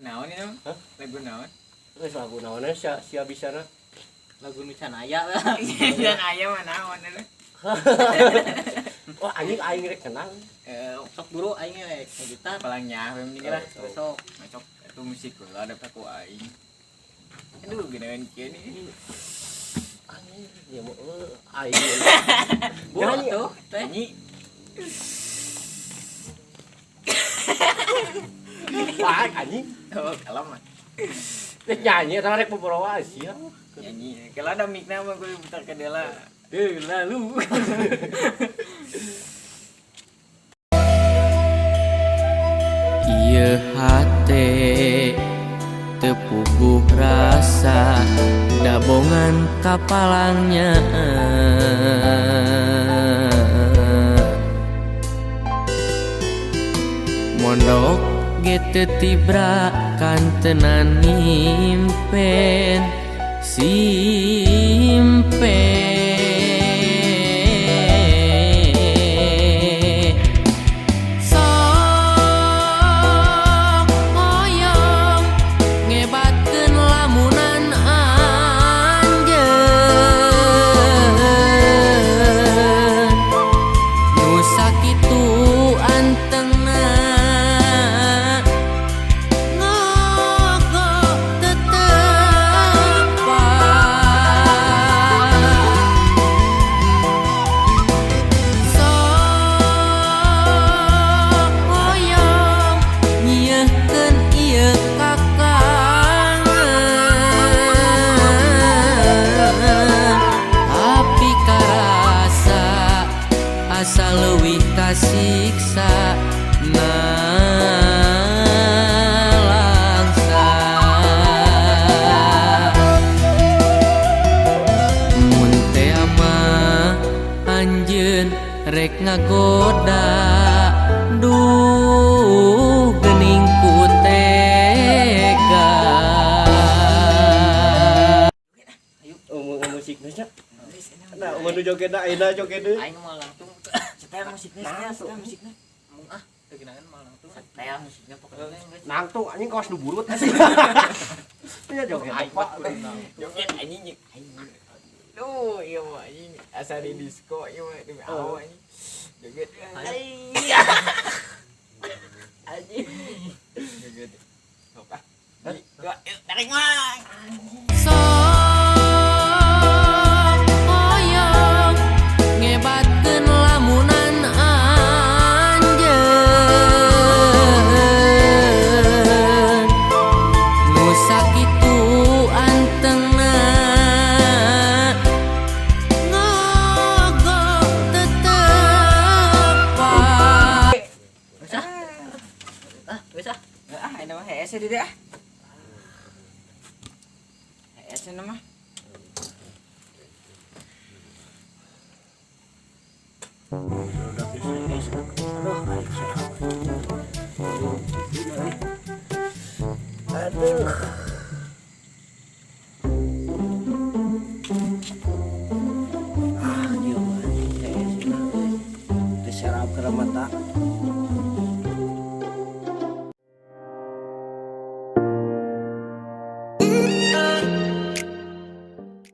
Naon ini mah? Hah? Lagu naon? Geus lagu naon sia sia bisana. Lagu nu can aya lah. Dan aya mah naon eta? Wah anjing aing rek kenang. Eh, Sok buru aing rek gitar. palang nyaho mending lah. Besok. Masuk itu musik lah ada ku aing. Aduh, geunaeun kieu nih. Anjing ya mau aing. Buru Nyanyi. atuh teh. Nyanyi. Wah anjing. Oh, kalem mah. Rek nyanyi eta rek boborowa sia. Nyanyi. Kalau ada mic nama gue putar ke dia lah. Eh, lalu. Ieu hate tepuguh rasa dabongan kapalangnya mondok ge teu tibra kantenan nimpen simpen. Sok hoyong ngebatkeun lamunan anjeun nu sakitu antengna ngogo tetepan. Sok hoyong nyieuhkeun ieu kakangen tapi karasa asa leuwih kasiksa nalangsa. Mun teh mah anjeun rek ngagoda duh geuning ku tega. Umum musikna nya. Nah, umum nu jogetna ayeuna joget deui. Aing mah langsung Setel musiknya, setel, setel musiknya. mung ah teu geunaheun mah langsung. Setel musiknya pokoknya geus. Nangtung anjing kawas nu burut. Nya joget apa? Joget anjing jeung aing. Duh, iya mah anjing asa di disco ieu mah demi Allah anjing. Joget. Iya. Anjing. Joget. Sok ah. Dua, yuk, tarik mah. Sok hoyong ngebatkeun lamunan anjeun nu sakitu antengna ngogo tetepan. Geus ah. Ah, geus ah. Ah, ini mah hese di dia. Hese mah.